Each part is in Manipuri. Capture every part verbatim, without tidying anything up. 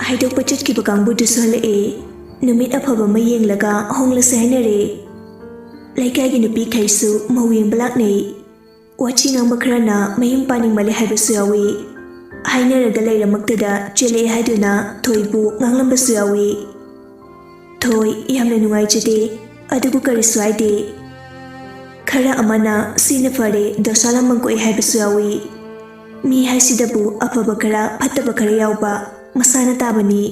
ꯍꯥꯏꯗꯣꯛꯄ ꯆꯠꯈꯤꯕ ꯀꯥꯡꯕꯨꯗꯨꯁꯨ ꯍꯜꯂꯛꯑꯦ꯫ ꯅꯨꯃꯤꯠ ꯑꯐꯕ ꯑꯃ ꯌꯦꯡꯂꯒ ꯍꯣꯡꯂꯁꯦ ꯍꯥꯏꯅꯔꯦ꯫ ꯂꯩꯀꯥꯏꯒꯤ ꯅꯨꯄꯤꯈꯩꯁꯨ ꯃꯧ ꯌꯦꯡꯕ ꯂꯥꯛꯅꯩ꯫ ꯋꯥꯊꯤ ꯉꯥꯡꯕ ꯈꯔꯅ ꯃꯌꯨꯝ ꯄꯥꯅꯤꯡꯃꯜꯂꯦ ꯍꯥꯏꯕꯁꯨ ꯌꯥꯎꯏ꯫ ꯍꯥꯏꯅꯔꯒ ꯂꯩꯔꯃꯛꯇꯗ ꯆꯦꯜꯂꯛꯑꯦ ꯍꯥꯏꯗꯨꯅ ꯊꯣꯏꯕꯨ ꯉꯥꯡꯂꯝꯕꯁꯨ ꯌꯥꯎꯏ꯫ ꯊꯣꯏ, ꯌꯥꯝꯅ ꯅꯨꯡꯉꯥꯏꯖꯗꯦ, ꯑꯗꯨꯕꯨ ꯀꯔꯤꯁꯨ ꯍꯥꯏꯗꯦ꯫ ꯈꯔ ꯑꯃꯅ ꯁꯤꯅ ꯐꯔꯦ, ꯗꯣꯁꯥ ꯂꯝꯕꯪ ꯀꯣꯛꯑꯦ ꯍꯥꯏꯕꯁꯨ ꯌꯥꯎꯏ꯫ ꯃꯤ ꯍꯥꯏꯁꯤꯗꯕꯨ ꯑꯐꯕ ꯈꯔ, ꯐꯠꯇꯕ ꯈꯔ ꯌꯥꯎꯕ ꯃꯁꯥꯅ ꯇꯥꯕꯅꯤ꯫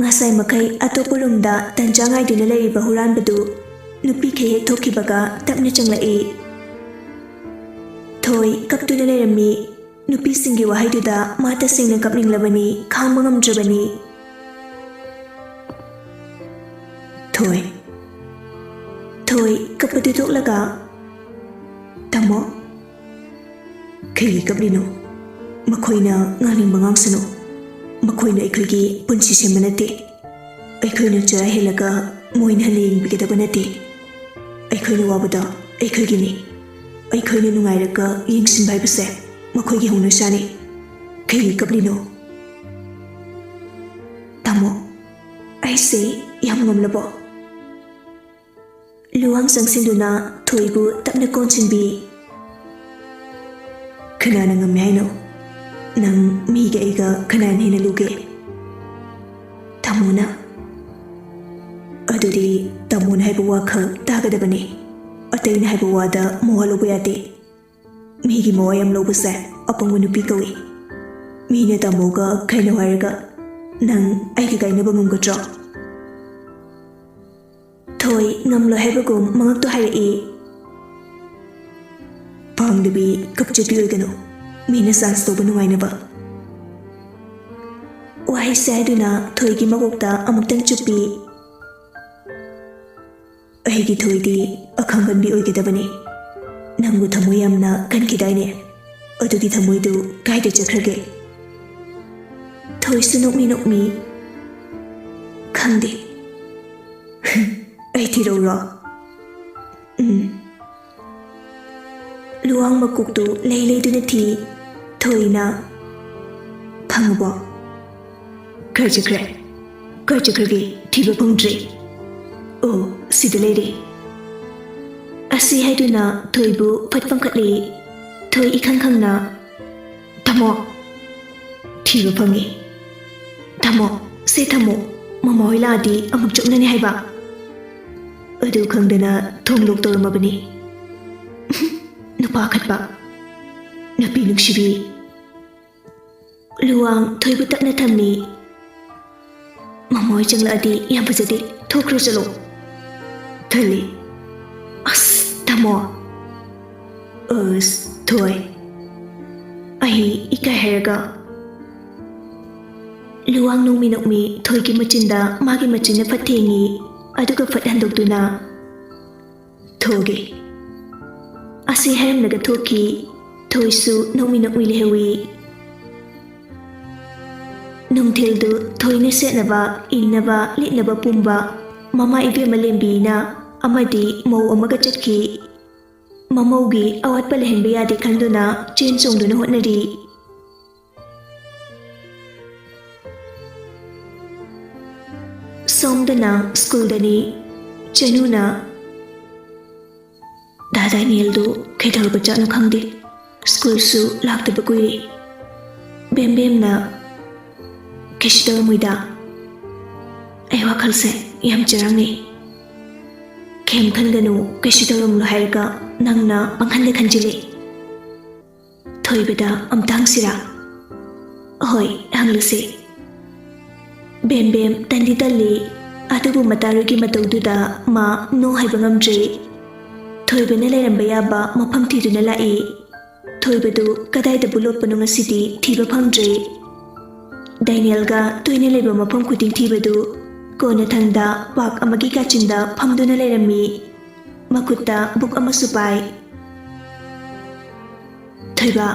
ꯉꯁꯥꯏ ꯃꯈꯩ ꯑꯇꯣꯞꯄ ꯔꯨꯝꯗ ꯇꯟꯖꯥ ꯉꯥꯏꯗꯨꯅ ꯂꯩꯔꯤꯕ ꯍꯨꯔꯥꯟꯕꯗꯨ ꯅꯨꯄꯤꯈꯩ ꯍꯦꯛ ꯊꯣꯛꯈꯤꯕꯒ ꯇꯞꯅ ꯆꯪꯂꯛꯏ꯫ ꯊꯣꯏ ꯀꯞꯇꯨꯅ ꯂꯩꯔꯝꯃꯤ꯫ ꯅꯨꯄꯤꯁꯤꯡꯒꯤ ꯋꯥꯍꯩꯗꯨꯗ ꯃꯥ ꯇꯁꯦꯡꯅ ꯀꯞꯅꯤꯡꯂꯕꯅꯤ, ꯈꯥꯡꯕ ꯉꯝꯗ꯭ꯔꯕꯅꯤ꯫ ꯊꯣꯏ, ꯊꯣꯏ ꯀꯞꯄꯗꯨ ꯇꯣꯛꯂꯒ, "ꯇꯥꯃꯣ, ꯀꯩꯒꯤ ꯀꯞꯂꯤꯅꯣ? ꯃꯈꯣꯏꯅ ꯉꯥꯡꯅꯤꯡꯕ ꯉꯥꯡꯁꯅꯨ꯫ ꯃꯈꯣꯏꯅ ꯑꯩꯈꯣꯏꯒꯤ ꯄꯨꯟꯁꯤ ꯁꯦꯝꯕ ꯅꯠꯇꯦ꯫ ꯑꯩꯈꯣꯏꯅ ꯆꯔꯥ ꯍꯦꯜꯂꯒ ꯃꯣꯏꯅ ꯍꯟꯅ ꯌꯦꯡꯕꯤꯒꯗꯕ ꯅꯠꯇꯦ꯫ ꯑꯩꯈꯣꯏꯅ ꯋꯥꯕꯗꯣ ꯑꯩꯈꯣꯏꯒꯤꯅꯤ꯫ ꯑꯩꯈꯣꯏꯅ ꯅꯨꯡꯉꯥꯏꯔꯒ ꯌꯦꯡꯁꯤꯟꯕ ꯍꯥꯏꯕꯁꯦ ꯃꯈꯣꯏꯒꯤ ꯍꯧꯅꯁꯥꯅꯤ꯫ ꯀꯩꯒꯤ ꯀꯞꯂꯤꯅꯣ?" "ꯇꯥꯃꯣ, ꯑꯩꯁꯦ ꯌꯥꯝ ꯉꯝꯂꯕꯣ?" ꯂꯨꯋꯥꯡ ꯆꯪꯁꯤꯟꯗꯨꯅ ꯊꯣꯏꯕꯨ ꯇꯞꯅ ꯀꯣꯟꯁꯤꯟꯕꯤ꯫ "ꯀꯅꯥꯅ ꯉꯝꯃꯦ ꯍꯥꯏꯅꯣ? ꯅꯪ ꯃꯤꯒ ꯑꯩꯒ ꯀꯅꯥꯅ ꯍꯦꯟꯅ ꯂꯨꯒꯦ? ꯇꯥꯃꯣꯅ꯫ ꯑꯗꯨꯗꯤ ꯇꯥꯃꯣꯅ ꯍꯥꯏꯕ ꯋꯥꯈꯛ ꯇꯥꯒꯗꯕꯅꯤ꯫ ꯑꯇꯩꯅ ꯍꯥꯏꯕ ꯋꯥꯗ ꯃꯋꯥ ꯂꯧꯕ ꯌꯥꯗꯦ꯫ ꯃꯤꯒꯤ ꯃꯋꯥ ꯌꯥꯝ ꯂꯧꯕꯁꯦ ꯑꯄꯪꯕ ꯅꯨꯄꯤ ꯀꯧꯏ꯫ ꯃꯤꯅ ꯇꯥꯃꯣꯒ ꯈꯥꯏꯅꯧ ꯍꯥꯏꯔꯒ ꯅꯪ ꯑꯩꯒ ꯀꯥꯏꯅꯕ ꯉꯝꯒꯗ꯭ꯔꯣ?" ꯊꯣꯏ ꯉꯝꯂꯣꯏ ꯍꯥꯏꯕꯒꯨꯝ ꯃꯉꯛꯇꯣ ꯍꯥꯏꯔꯛꯏ꯫ "ꯄꯥꯡꯗꯕꯤ ꯀꯞꯆꯕꯤ ꯑꯣꯏꯒꯅꯨ, ꯃꯤꯅ ꯆꯥꯟꯁ ꯇꯧꯕ ꯅꯨꯡꯉꯥꯏꯅꯕ꯫" ꯋꯥꯍꯩꯁꯦ ꯍꯥꯏꯗꯨꯅ ꯊꯣꯏꯒꯤ ꯃꯀꯣꯛꯇ ꯑꯃꯨꯛꯇꯪ ꯆꯨꯞꯄꯤ꯫ "ꯑꯩꯒꯤ ꯊꯣꯏꯗꯤ ꯑꯈꯥꯡꯀꯟꯕꯤ ꯑꯣꯏꯒꯗꯕꯅꯤ꯫ ꯅꯪꯕꯨ ꯊꯃꯣꯏ ꯌꯥꯝꯅ ꯀꯟꯈꯤꯗꯥꯏꯅꯦ? ꯑꯗꯨꯒꯤ ꯊꯃꯣꯏꯗꯨ ꯀꯥꯏꯗ ꯆꯠꯈ꯭ꯔꯒꯦ?" ꯊꯣꯏꯁꯨ ꯅꯣꯛꯃꯤ ꯅꯣꯛꯃꯤ꯫ "ꯈꯪꯗꯦ꯫ ꯑꯩ ꯊꯤꯔꯧꯔꯣ?" "ꯎꯝ꯫" ꯂꯨꯋꯥꯡ ꯃꯀꯣꯛꯇꯨ ꯂꯩ ꯂꯩꯗꯨꯅ ꯊꯤ꯫ ꯊꯣꯏꯅ, ꯍꯪꯉꯕꯣ? ꯀꯥꯏ ꯆꯠꯈ꯭ꯔꯦ? ꯀꯥꯏ ꯆꯠꯈ꯭ꯔꯒꯦ? ꯊꯤꯕ ꯐꯪꯗ꯭ꯔꯦ꯫ ꯑꯣ, ꯁꯤꯗ ꯂꯩꯔꯦ꯫ ꯑꯁꯤ ꯍꯥꯏꯗꯨꯅ ꯊꯣꯏꯕꯨ ꯐꯠ ꯄꯪꯈꯠꯂꯦ꯫ ꯊꯣꯏ ꯏꯈꯪ ꯈꯪꯅ, "ꯊꯝꯃꯣ꯫ ꯊꯤꯕ ꯐꯪꯉꯦ꯫ ꯊꯝꯃꯣ, ꯁꯦ ꯊꯝꯃꯣ꯫ ꯃꯃꯥ ꯍꯣꯏ ꯂꯥꯛꯑꯗꯤ ꯑꯃꯨꯛ ꯆꯨꯞꯅꯅꯤ ꯍꯥꯏꯕ"꯫ ꯑꯗꯨ ꯈꯪꯗꯅ ꯊꯣꯡ ꯂꯣꯛ ꯇꯧꯔꯝꯃꯕꯅꯤ꯫ ꯅꯨꯄꯥ ꯈꯠꯄ꯫ ꯅꯨꯄꯤ ꯅꯨꯡꯁꯤꯕꯤ꯫ ꯂꯨꯋꯥꯡ ꯊꯣꯏꯕꯨ ꯇꯞꯅ ꯊꯝꯃꯤ꯫ "ꯃꯃꯣꯏ ꯆꯪꯂꯛꯑꯗꯤ ꯌꯥꯝ ꯐꯖꯗꯦ꯫ ꯊꯣꯛꯈ꯭ꯔꯣ ꯆꯠꯂꯣ"꯫ ꯊꯜꯂꯤ꯫ "ꯑꯁ, ꯇꯥꯃꯣ"꯫ "ꯑꯁ, ꯊꯣꯏ꯫ ꯑꯩ ꯏꯀꯥꯏ ꯍꯥꯏꯔꯒ"꯫ ꯂꯨꯋꯥꯡ ꯅꯣꯡꯃꯤ ꯅꯣꯡꯃꯤ ꯊꯣꯏꯒꯤ ꯃꯆꯤꯟꯗ ꯃꯥꯒꯤ ꯃꯆꯤꯟꯅ ꯐꯠ ꯊꯦꯡꯉꯤ, ꯑꯗꯨꯒ ꯐꯠ ꯍꯟꯗꯣꯛꯇꯨꯅ ꯊꯣꯛꯒꯦ꯫ ꯑꯁꯤ ꯍꯥꯏꯔꯝꯂꯒ ꯊꯣꯛꯈꯤ꯫ ꯊꯣꯏꯁꯨ ꯅꯣꯛꯃꯤ ꯅꯣꯛꯃꯤ ꯂꯩꯍꯧꯏ꯫ ꯅꯨꯡꯊꯤꯜꯗꯨ ꯊꯣꯏꯅ ꯁꯦꯠꯅꯕ, ꯏꯟꯅꯕ, ꯂꯤꯠꯅꯕ ꯄꯨꯝꯕ ꯃꯃꯥ ꯏꯕꯦꯝꯃ ꯂꯦꯝꯕꯤꯅ ꯑꯃꯗꯤ ꯃꯧ ꯑꯃꯒ ꯆꯠꯈꯤ꯫ ꯃꯃꯧꯒꯤ ꯑꯋꯥꯠꯄ ꯂꯩꯍꯟꯕ ꯌꯥꯗꯦ ꯈꯟꯗꯨꯅ ꯆꯦꯟ ꯆꯣꯡꯗꯨꯅ ꯍꯣꯠꯅꯔꯤ꯫ ꯁꯣꯝꯗꯅ ꯁ꯭ꯀꯨꯜꯗꯅꯤ꯫ ꯆꯅꯨꯅ, "ꯗꯥ ꯗꯥꯏꯅꯦꯜꯗꯨ ꯀꯩꯗꯧꯔꯕꯖꯥꯠꯅꯣ ꯈꯪꯗꯦ꯫ ꯁ꯭ꯀꯨꯜꯁꯨ ꯂꯥꯛꯇꯕ ꯀꯨꯏꯔꯦ꯫ ꯕꯦꯝꯕꯦꯝꯅ ꯀꯩꯁꯨ ꯇꯧꯔꯝꯃꯣꯏꯗ꯫ ꯑꯩ ꯋꯥꯈꯜꯁꯦ ꯌꯥꯝ ꯆꯔꯥꯡꯅꯩ꯫ ꯀꯩꯝ ꯈꯟꯒꯅꯨ, ꯀꯩꯁꯨ ꯇꯧꯔꯝꯂꯣꯏ ꯍꯥꯏꯔꯒ ꯅꯪꯅ ꯄꯪꯈꯟꯗ ꯈꯟꯖꯤꯜꯂꯦ"꯫ ꯊꯣꯏꯕꯗ ꯑꯝꯇ ꯍꯪꯁꯤꯔꯥ? ꯍꯣꯏ, ꯍꯪꯂꯁꯤ꯫ ꯕꯦꯝꯕꯦꯝ ꯇꯟꯗꯤ ꯇꯜꯂꯤ, ꯑꯗꯨꯕꯨ ꯃꯇꯥꯔꯨꯒꯤ ꯃꯇꯧꯗꯨꯗ ꯃꯥ "no" ꯍꯥꯏꯕ ꯉꯝꯗ꯭ꯔꯦ꯫ ꯊꯣꯏꯕꯅ ꯂꯩꯔꯝꯕ ꯌꯥꯕ ꯃꯐꯝ ꯊꯤꯗꯨꯅ ꯂꯥꯛꯏ꯫ ꯊꯣꯏꯕꯗꯨ ꯀꯗꯥꯏꯗꯕꯨ ꯂꯣꯠꯄꯅꯣ ꯉꯁꯤꯗꯤ ꯊꯤꯕ ꯐꯪꯗ꯭ꯔꯦ꯫ ꯗꯥꯏꯅꯦꯜꯒ ꯇꯣꯏꯅ ꯂꯩꯕ ꯃꯐꯝ ꯈꯨꯗꯤꯡ ꯊꯤꯕꯗꯨ ꯀꯣꯟꯅꯊꯪꯗ ꯄꯥꯔꯛ ꯑꯃꯒꯤ ꯀꯥꯆꯤꯟꯗ ꯐꯝꯗꯨꯅ ꯂꯩꯔꯝꯃꯤ꯫ ꯃꯈꯨꯠꯇ ꯕꯨꯛ ꯑꯃꯁꯨ ꯄꯥꯏ꯫ "ꯊꯣꯏꯕ"꯫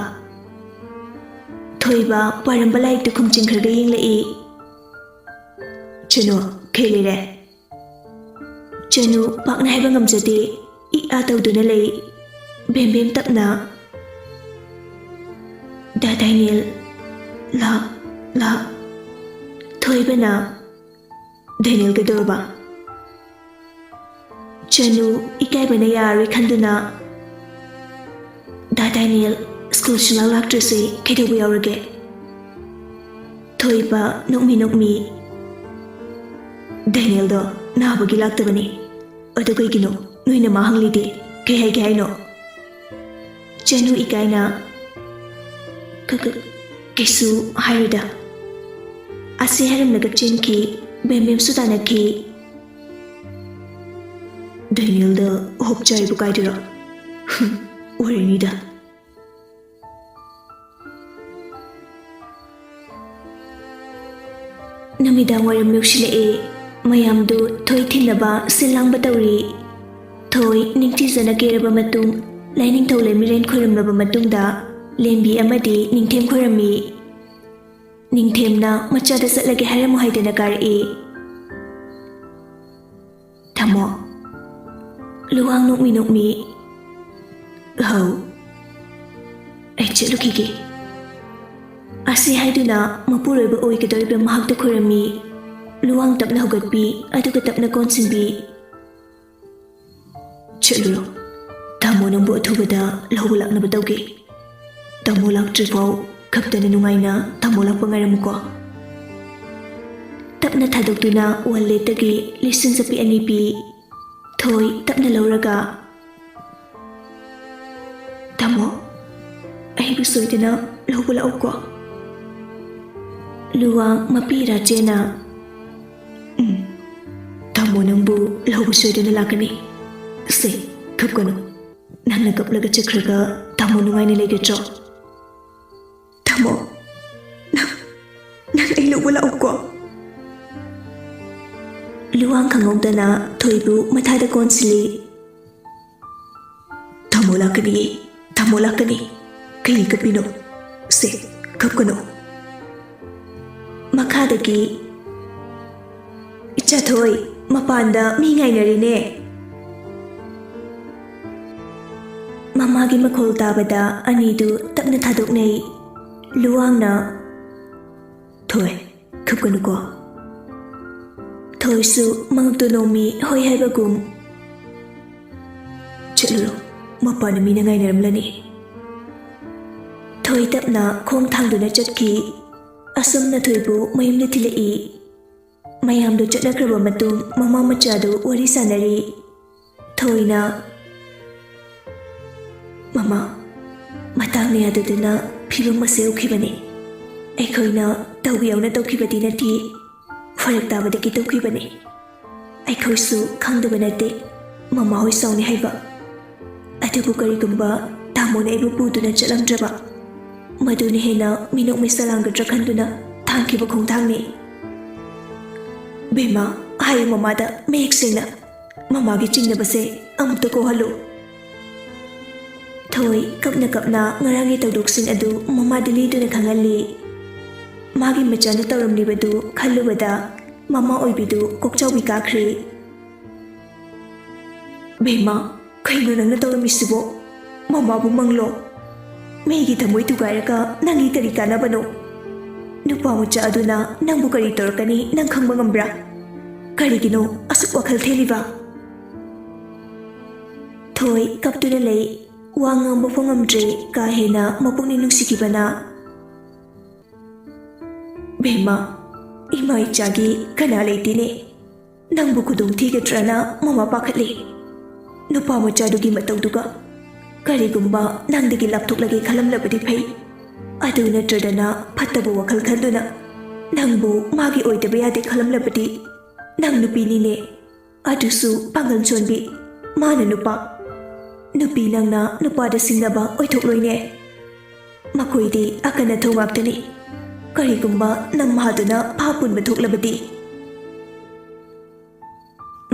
ꯊꯣꯏꯕ ꯄꯥꯔꯝꯕ ꯂꯥꯏꯔꯤꯛꯇꯨ ꯈꯨꯝꯖꯤꯟꯈ꯭ꯔꯒ ꯌꯦꯡꯂꯛꯏ꯫ "ꯆꯅꯨ, ꯀꯩ ꯂꯩꯔꯦ?" ꯆꯅꯨ ꯄꯥꯛꯅ ꯍꯥꯏꯕ ꯉꯝꯖꯗꯦ꯫ ꯏ ꯑꯥ ꯇꯧꯗꯨꯅ ꯂꯩ꯫ ꯕꯦꯝꯕꯦꯝ ꯇꯞꯅ, "ꯗꯥ ꯗꯥꯏꯅꯦꯜ, ꯂꯥꯛ ꯂꯥꯛ ꯊꯣꯏꯕꯅ ꯗꯦꯅꯤꯌꯦꯜ ꯀꯩꯗꯧꯔꯕ? ꯆꯅꯨ ꯏꯀꯥꯏꯕꯅ ꯌꯥꯔꯣꯏ ꯈꯟꯗꯨꯅ, "ꯗꯥ ꯗꯦꯅꯤꯌꯦꯜ ꯁ꯭ꯀꯨꯜ ꯁꯨꯡꯂꯥꯛ ꯂꯥꯛꯇ꯭ꯔꯤꯁꯦ ꯀꯩꯗꯧꯕ ꯌꯥꯎꯔꯒꯦ?" ꯊꯣꯏꯕ ꯅꯣꯛꯃꯤ ꯅꯣꯛꯃꯤ, "ꯗꯦꯅꯤꯌꯦꯜꯗꯣ ꯅꯥꯕꯒꯤ ꯂꯥꯛꯇꯕꯅꯤ꯫ ꯑꯗꯨ ꯀꯩꯒꯤꯅꯣ ꯅꯣꯏꯅ ꯃꯥ ꯍꯪꯂꯤꯗꯤ? ꯀꯩ ꯍꯥꯏꯒꯦ ꯍꯥꯏꯅꯣ?" ꯆꯅꯨ ꯏꯀꯥꯏꯅ, "ꯀ- ꯀ- ꯀꯩꯁꯨ ꯍꯥꯏꯔꯣꯏꯗ"꯫ ꯑꯁꯤ ꯍꯥꯏꯔꯝꯂꯒ ꯆꯦꯟꯈꯤ꯫ ꯕꯦꯝꯕꯦꯝꯁꯨ ꯇꯥꯟꯅꯈꯤ꯫ "ꯗꯦꯅꯤꯌꯦꯜꯗ ꯍꯣꯞ ꯆꯥꯏꯕꯨ ꯀꯥꯏꯗꯔꯣ? ꯍꯨꯝ, ꯑꯣꯏꯔꯅꯤꯗ"꯫ ꯅꯨꯃꯤꯗꯥꯡ ꯋꯥꯏꯔꯝ ꯌꯧꯁꯤꯜꯂꯛꯑꯦ꯫ ꯃꯌꯥꯝꯗꯨ ꯊꯣꯏ ꯊꯤꯟꯅꯕ ꯁꯤꯜ ꯂꯥꯡꯕ ꯇꯧꯔꯤ꯫ ꯊꯣꯏ ꯅꯤꯡꯊꯤꯖꯅ ꯀꯦꯔꯕ ꯃꯇꯨꯡ, ꯂꯥꯏꯅꯤꯡꯊꯧ ꯂꯩꯃꯔꯦꯟ ꯈꯣꯏꯔꯝꯂꯕ ꯃꯇꯨꯡꯗ, ꯂꯦꯝꯕꯤ ꯑꯃꯗꯤ ꯅꯤꯡꯊꯦꯝ ꯈꯣꯏꯔꯝꯃꯤ꯫ ꯅꯤꯡꯊꯦꯝꯅ ꯃꯆꯥꯗ ꯆꯠꯂꯒꯦ ꯍꯥꯏꯔꯝꯃꯨ ꯍꯥꯏꯗꯅ ꯀꯥꯔꯛꯏ꯫ "ꯇꯥꯃꯣ"꯫ ꯂꯨꯋꯥꯡ ꯅꯣꯛꯃꯤ ꯅꯣꯛꯃꯤ, "ꯍꯧ, ꯑꯩ ꯆꯠꯂꯨꯈꯤꯒꯦ"꯫ ꯑꯁꯤ ꯍꯥꯏꯗꯨꯅ ꯃꯄꯨꯔꯣꯏꯕ ꯑꯣꯏꯒꯗꯧꯔꯤꯕ ꯃꯍꯥꯛꯇ ꯈꯣꯏꯔꯝꯃꯤ꯫ ꯂꯨꯋꯥꯡ ꯇꯞꯅ ꯍꯧꯒꯠꯄꯤ, ꯑꯗꯨꯒ ꯇꯞꯅ ꯀꯣꯟꯁꯤꯟꯕꯤ꯫ "ꯆꯠꯂꯨꯔꯣ꯫ ꯇꯥꯃꯣ ꯅꯪꯕꯨ ꯑꯊꯨꯕꯗ ꯂꯧꯕ ꯂꯥꯛꯅꯕ ꯇꯧꯒꯦ꯫ ꯇꯥꯃꯣ ꯂꯥꯛꯇ꯭ꯔꯤꯐꯥꯎ ꯈꯞꯇꯅ ꯅꯨꯡꯉꯥꯏꯅ ꯇꯥꯃꯣ ꯂꯥꯛꯄ ꯉꯥꯏꯔꯝꯃꯨꯀꯣ"꯫ ꯇꯞꯅ ꯊꯥꯗꯣꯛꯇꯨꯅ ꯋꯥꯜꯂꯦꯠꯇꯒꯤ ꯂꯤꯁꯤꯡ ꯆꯠꯄꯤ ꯑꯅꯤ ꯄꯤ꯫ ꯊꯣꯏ ꯇꯞꯅ ꯂꯧꯔꯒ, "ꯇꯥꯃꯣ, ꯑꯩꯕꯨ ꯁꯣꯏꯗꯅ ꯂꯧꯕ ꯂꯥꯛꯎꯀꯣ"꯫ ꯂꯨꯋꯥꯡ ꯃꯄꯤ ꯔꯥꯆꯦꯅ, "ꯎꯝ, ꯇꯥꯃꯣ ꯅꯪꯕꯨ ꯂꯧꯕ ꯁꯣꯏꯗꯅ ꯂꯥꯛꯀꯅꯤ꯫ ꯁꯦ, ꯀꯞꯀꯅꯨ꯫ ꯅꯪꯅ ꯀꯞꯂꯒ ꯆꯠꯈ꯭ꯔꯒ ꯇꯥꯃꯣ ꯅꯨꯡꯉꯥꯏꯅ ꯂꯩꯒꯗ꯭ꯔꯣ? ꯇꯥꯃꯣ, ꯅꯪ, ꯅꯪ ꯑꯩ ꯂꯧꯕ ꯂꯥꯛꯎꯀꯣ"꯫ ꯂꯨꯋꯥꯡ ꯈꯪꯍꯧꯗꯅ ꯊꯣꯏꯕꯨ ꯃꯊꯥꯗ ꯀꯣꯟꯁꯤꯜꯂꯤ꯫ "ꯇꯥꯃꯣ ꯂꯥꯛꯀꯅꯤꯌꯦ, ꯇꯥꯃꯣ ꯂꯥꯛꯀꯅꯤ꯫ ꯀꯩꯒꯤ ꯀꯞꯄꯤꯅꯣ? ꯁꯦ, ꯀꯞꯀꯅꯨ"꯫ ꯃꯈꯥꯗꯒꯤ, "ꯏꯆꯥ ꯊꯣꯏ, ꯃꯄꯥꯟꯗ ꯃꯤ ꯉꯥꯏꯅꯔꯤꯅꯦ"꯫ ꯃꯃꯥꯒꯤ ꯃꯈꯣꯜ ꯇꯥꯕꯗ ꯑꯅꯤꯗꯨ ꯇꯞꯅ ꯊꯥꯗꯣꯛꯅꯩ꯫ ꯂꯨꯋꯥꯡꯅ, ꯊꯣꯏ, ꯀꯞꯀꯅꯨꯀꯣ꯫ ꯊꯣꯏꯁꯨ ꯃꯉꯛꯇꯨ ꯅꯣꯝꯃꯤ, ꯍꯣꯏ ꯍꯥꯏꯕꯒꯨꯝ꯫ "ꯆꯠꯂꯨꯔꯣ, ꯃꯄꯥꯟꯗ ꯃꯤꯅ ꯉꯥꯏꯅꯔꯝꯂꯅꯤ"꯫ ꯊꯣꯏ ꯇꯞꯅ ꯈꯣꯡ ꯊꯥꯡꯗꯨꯅ ꯆꯠꯈꯤ꯫ ꯑꯁꯨꯝꯅ ꯊꯣꯏꯕꯨ ꯃꯌꯨꯝꯗ ꯊꯤꯜꯂꯛꯏ꯫ ꯃꯌꯥꯝꯗꯨ ꯆꯠꯅꯈ꯭ꯔꯕ ꯃꯇꯨꯡ, ꯃꯃꯥ ꯃꯆꯥꯗꯨ ꯋꯥꯔꯤ ꯁꯥꯟꯅꯔꯤ꯫ ꯊꯣꯏꯅ, "ꯃꯃꯥ, ꯃꯇꯥꯡꯅ ꯌꯥꯗꯗꯨꯅ ꯐꯤꯕꯝ ꯑꯁꯤ ꯌꯧꯈꯤꯕꯅꯤ꯫ ꯑꯩꯈꯣꯏꯅ ꯇꯧꯒꯦ ꯌꯥꯎꯅ ꯇꯧꯈꯤꯕꯗꯤ ꯅꯠꯇꯦ, ꯐꯔꯛ ꯇꯥꯕꯗꯒꯤ ꯇꯧꯈꯤꯕꯅꯤ꯫ ꯑꯩꯈꯣꯏꯁꯨ ꯈꯪꯗꯕ ꯅꯠꯇꯦ ꯃꯃꯥ ꯍꯣꯏ ꯁꯥꯎꯅꯤ ꯍꯥꯏꯕ꯫ ꯑꯗꯨꯕꯨ ꯀꯔꯤꯒꯨꯝꯕ ꯇꯥꯃꯣꯅ ꯑꯩꯕꯨ ꯄꯨꯗꯨꯅ ꯆꯠꯂꯝꯗ꯭ꯔꯕ, ꯃꯗꯨꯅ ꯍꯦꯟꯅ ꯃꯤꯅꯣꯛ ꯃꯩꯁꯥ ꯂꯥꯡꯒꯗ꯭ꯔꯥ ꯈꯟꯗꯨꯅ ꯊꯥꯡꯈꯤꯕ ꯈꯣꯡꯊꯥꯡꯅꯤ"꯫ "ꯕꯦꯝꯃ, ꯍꯥꯏꯌꯨ ꯃꯃꯥꯗ ꯃꯌꯦꯛ ꯁꯦꯡꯅ꯫ ꯃꯃꯥꯒꯤ ꯆꯤꯡꯅꯕꯁꯦ ꯑꯃꯨꯛꯇ ꯀꯣꯛꯍꯜꯂꯨ"꯫ ꯊꯣꯏ ꯀꯞꯅ ꯀꯞꯅ ꯉꯔꯥꯡꯒꯤ ꯊꯧꯗꯣꯛꯁꯤꯡ ꯑꯗꯨ ꯃꯃꯥꯗ ꯂꯤꯗꯨꯅ ꯈꯪꯍꯜꯂꯤ꯫ ꯃꯥꯒꯤ ꯃꯆꯥꯅ ꯇꯧꯔꯝꯂꯤꯕꯗꯨ ꯈꯜꯂꯨꯕꯗ ꯃꯃꯥ ꯑꯣꯏꯕꯤꯗꯨ ꯀꯣꯛꯆꯥꯎꯕꯤ ꯀꯥꯈ꯭ꯔꯦ꯫ "ꯕꯦꯝꯃ, ꯀꯩꯅꯣ ꯅꯪꯅ ꯇꯧꯔꯝꯃꯤꯁꯤꯕꯣ? ꯃꯃꯥꯕꯨ ꯃꯪꯂꯣ? ꯃꯤꯒꯤ ꯊꯃꯣꯏ ꯊꯨꯒꯥꯏꯔꯒ ꯅꯪꯒꯤ ꯀꯔꯤ ꯀꯥꯟꯅꯕꯅꯣ? ꯅꯨꯄꯥ ꯃꯆꯥ ꯑꯗꯨꯅ ꯅꯪꯕꯨ ꯀꯔꯤ ꯇꯧꯔꯛꯀꯅꯤ ꯅꯪ ꯈꯪꯕ ꯉꯝꯕ꯭ꯔꯥ? ꯀꯔꯤꯒꯤꯅꯣ ꯑꯁꯨꯛ ꯋꯥꯈꯜ ꯊꯦꯜꯂꯤꯕ?" ꯊꯣꯏ ꯀꯞꯇꯨꯅ ꯂꯩ꯫ ꯋꯥ ꯉꯥꯡꯕ ꯐꯥꯎ ꯉꯝꯗ꯭ꯔꯦ, ꯀꯥ ꯍꯦꯟꯅ ꯃꯄꯨꯛꯅꯤꯡ ꯅꯨꯡꯁꯤꯈꯤꯕꯅ꯫ "ꯕꯦꯝꯃ, ꯏꯃꯥ ꯏꯆꯥꯒꯤ ꯀꯅꯥ ꯂꯩꯇꯦꯅꯦ꯫ ꯅꯪꯕꯨ ꯈꯨꯗꯣꯡ ꯊꯤꯒꯗ꯭ꯔꯅ ꯃꯃꯥ ꯄꯥꯈꯠꯂꯤ꯫ ꯅꯨꯄꯥ ꯃꯆꯥꯗꯨꯒꯤ ꯃꯇꯧꯗꯨꯒ꯫ ꯀꯔꯤꯒꯨꯝꯕ ꯅꯪꯗꯒꯤ ꯂꯥꯞꯊꯣꯛꯂꯒꯦ ꯈꯜꯂꯝꯂꯕꯗꯤ ꯐꯩ꯫ ꯑꯗꯨ ꯅꯠꯇ꯭ꯔꯗꯅ ꯐꯠꯇꯕ ꯋꯥꯈꯜ ꯈꯟꯗꯨꯅ ꯅꯪꯕꯨ ꯃꯥꯒꯤ ꯑꯣꯏꯗꯕ ꯌꯥꯗꯦ ꯈꯜꯂꯝꯂꯕꯗꯤ꯫ ꯅꯪ ꯅꯨꯄꯤꯅꯤꯅꯦ꯫ ꯑꯗꯨꯁꯨ ꯄꯥꯡꯒꯜ ꯁꯣꯟꯕꯤ꯫ ꯃꯥꯅ ꯅꯨꯄꯥ꯫ ꯅꯨꯄꯤ ꯅꯪꯅ ꯅꯨꯄꯥꯗ ꯁꯤꯡꯅꯕ ꯑꯣꯏꯊꯣꯛꯂꯣꯏꯅꯦ꯫ ꯃꯈꯣꯏꯗꯤ ꯑꯀꯟ ꯑꯊꯧ ꯉꯥꯛꯇꯅꯤ꯫ ꯀꯔꯤꯒꯨꯝꯕ ꯅꯝꯍꯥꯗꯨꯅ ꯚꯥꯞ ꯄꯨꯟꯕ ꯊꯣꯛꯂꯕꯗꯤ?"